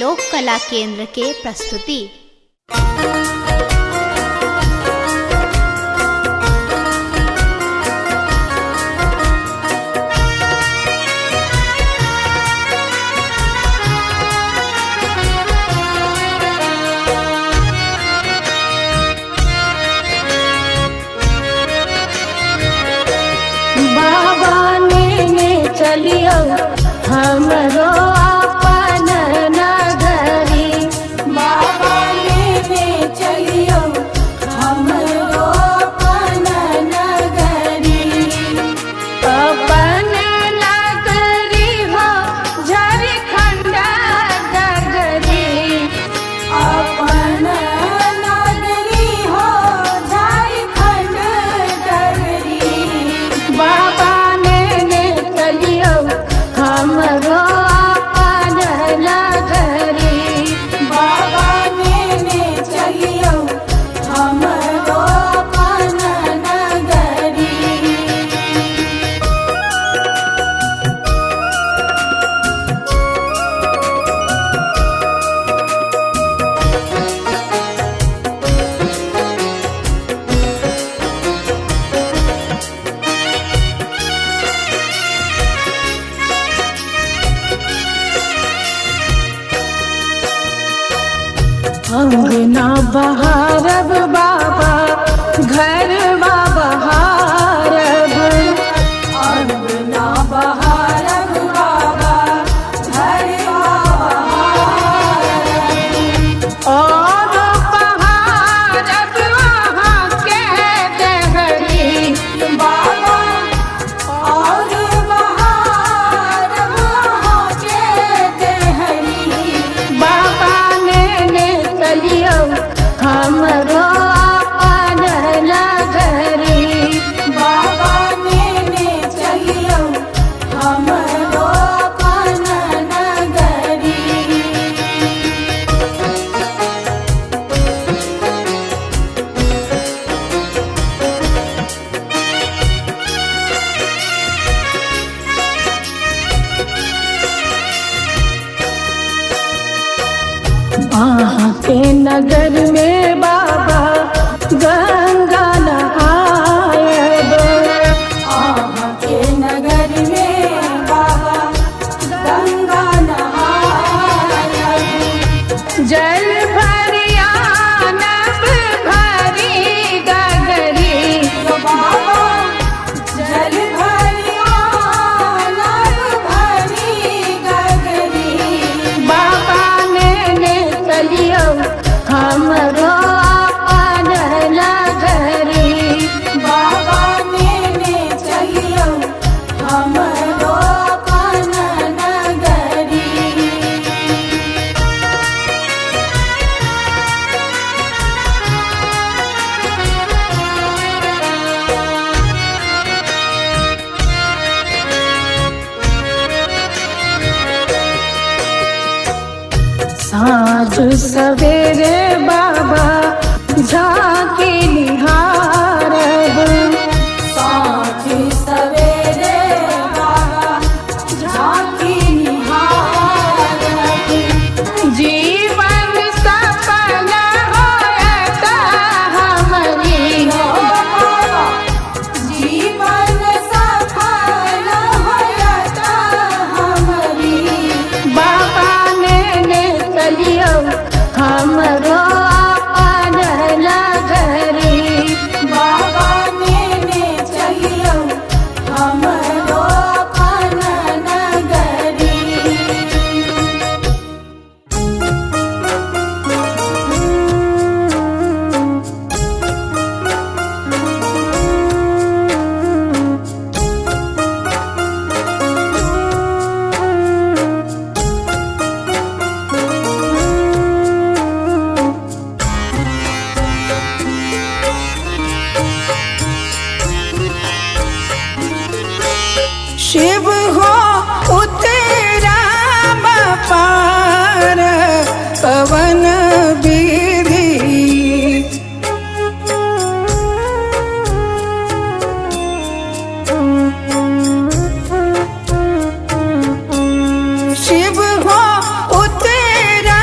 लोक कला केंद्र के प्रस्तुति। बाबा ने चलियो हमरो अपन नगरी। बाबा लेने चलियो हमरो अपन नगरी। अपन नगरी हो झारखंड नगरी। अपन नगरी हो झारखंड नगरी। बाबा ने चलियो हमरो अपन नगरी। बाबा लेने चलियो हमरो अपन नगरी। अंगना बहारब बाबा घर बहारब। अंगना बहारब बाबा घर बहारब। और बहारब वहाँ के दहरी। बाबा और बहारब वहाँ के देहरी। बाबा ने चलियो हमरो अपन नगरी। बाबा ने चलियो हमरो अपन नगरी। अहाँ के नगर में बाबा गंगा नहायब। अहाँ के नगर में बाबा गंगा नहायब। जल भरिया नभ भरी गगरी। बाबा जल भरिया नभ भरी गगरी। बाबा ने चलियो हमरो अपन नगरी। बाबा ने चलियो हमरो अपन नगरी। साँझ सवेरे बाबा झांकी निहारब। साँझ सवेरे बाबा झांकी निहारब। जीवन सफल होयत हमरी। बाबा जीवन सफल होयत हमरी। बाबा ने चलियो हमरो अपन नगरी। बाबा ने चलियो हमरो अपन नगरी। शिव हो उतरा पार पवन विधि। शिव हो उतरा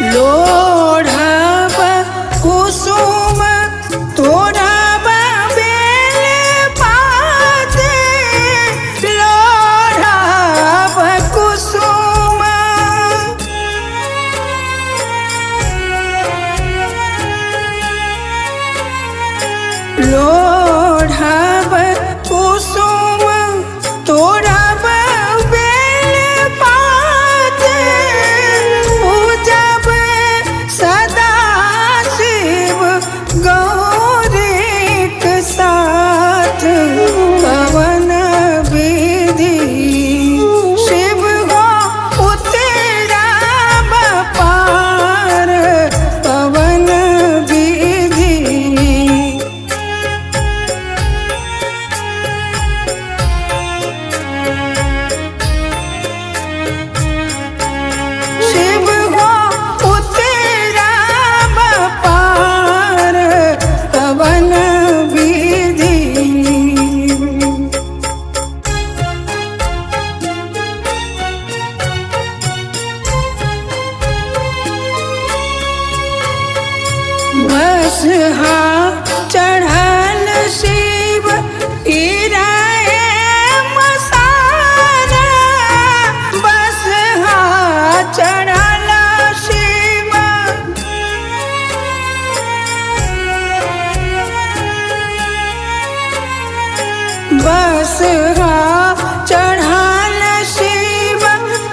लोढ़ब कुसुम तोड़ब बेल पात, लोढ़ब कुसुम। लोढ़ब कुसुम तोड़ब बेल पात, पूजब सदा शिव गौरीक साथ। पवन विधि शिव हो उतरब पार, पवन विधि। शिव हो उतरब पार, पवन विधि। बसहा चढ़ल शिव इराए मसाना, बसहा चढ़ल शिव। बसहा चढ़ल शिव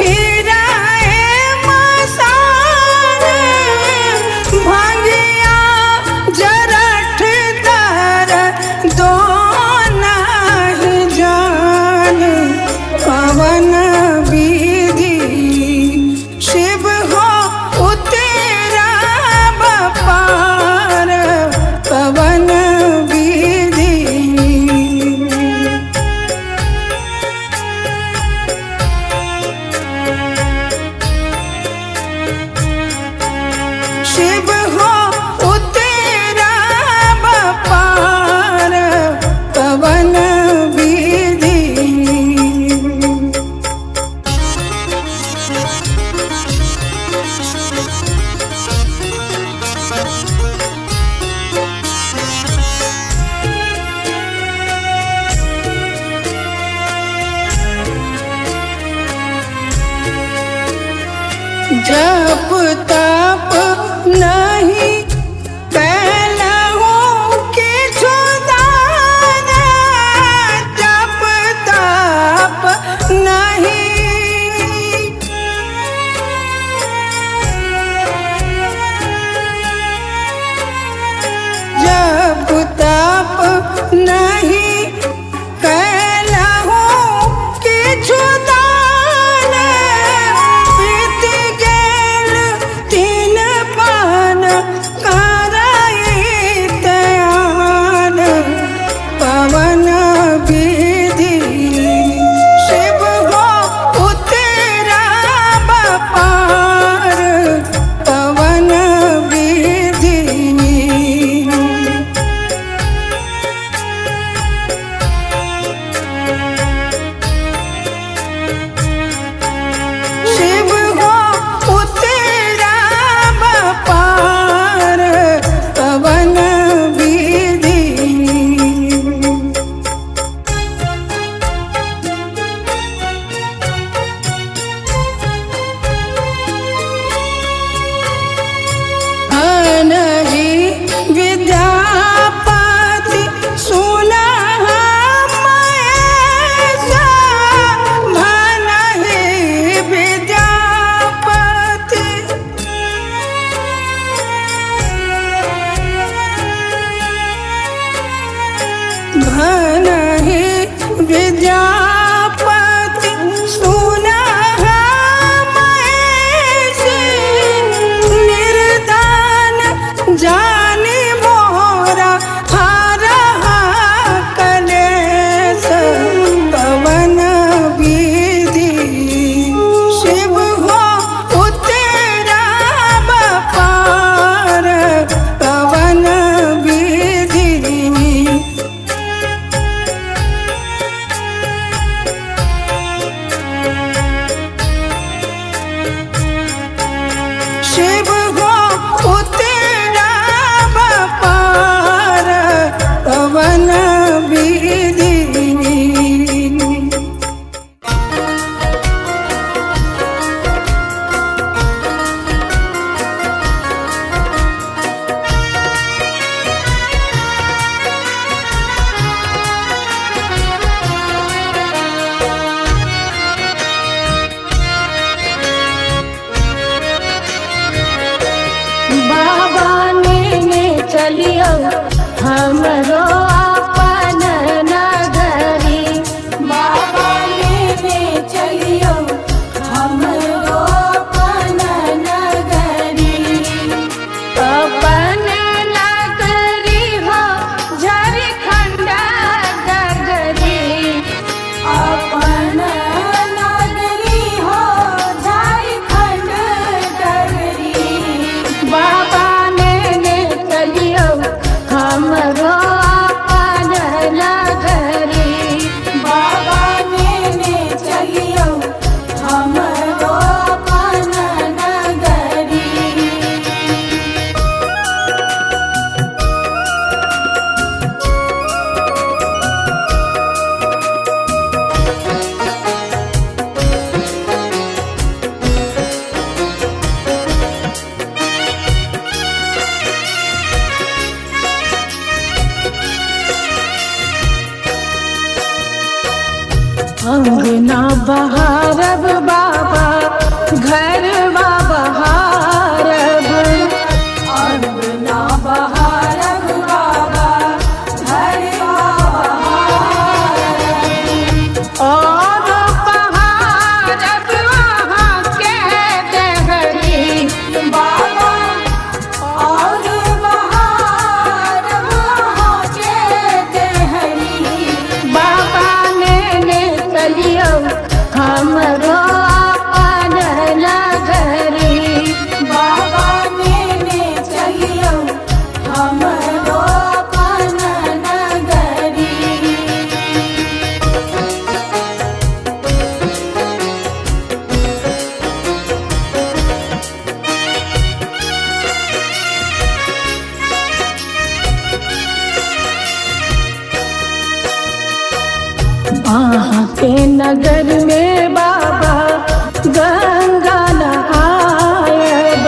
इराए मसाना, भंगिया जरठ दर दो नाही जान। पवन विधि शिव हो उतरब पार, पवन विधि। शिव हो उतरब पार, पवन विधि। जप तप नहीं कैलहु किछु दान, जप तप नहीं। जप तप नहीं कैलहु किछु दान, बीत गेल तीन पान करैत आन। पवन विधि शिव हो उतरब पार, पवन विधि। शिव हो उतरब पार, पवन विधि। अनहि विद्यापति सुनह महेशा, भनहि विद्यापति। भनहि विद्यापति सुनह महेश, निर्दान जानि मोरा हरहा कलेश। पवन विधि शिव हो उतरब पार, पवन विधि। शिव चलियौ हमरो अपन नगरी। बाबा लेने चलियो हमरो अपन नगरी। अपन नगरी हो झारखंड नगरी। अपन नगरी हो झारखंड डगरी। बाबा नेने चलियौ हमरो अपन नगरी। बाबा नेने चलियो हमरो अपन नगरी। अंगना बहारब बाबा घरवा बहारब। अंगना बहारब बाबा घरवा बहारब। और बहारब वहाँ के दहरी। बाबा और बहारब वहाँ के देहरी। बाबा नेने चलियौ हमरो अपन नगरी। बाबा नेने चलियो हमरो अपन नगरी। अहाँ के नगर में बाबा गंगा नहायब।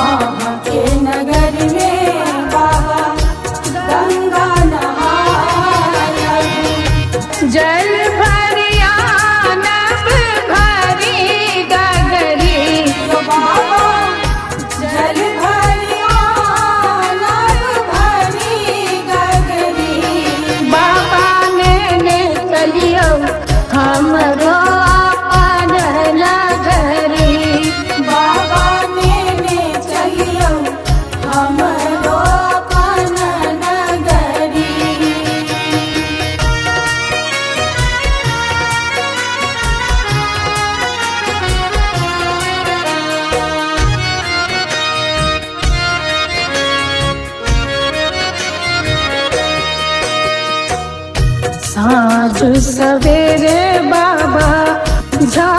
अहाँ के नगर में बाबा गंगा नहायब। जल भरिया नभ भरी गगरी। यो बाबा जल भरिया नभ भरी गगरी। बाबा नेने चलियौ हमरो अपन नगरी। बाबा नेने चलियो हमरो अपन नगरी। साँझ सवेरे बाबा झा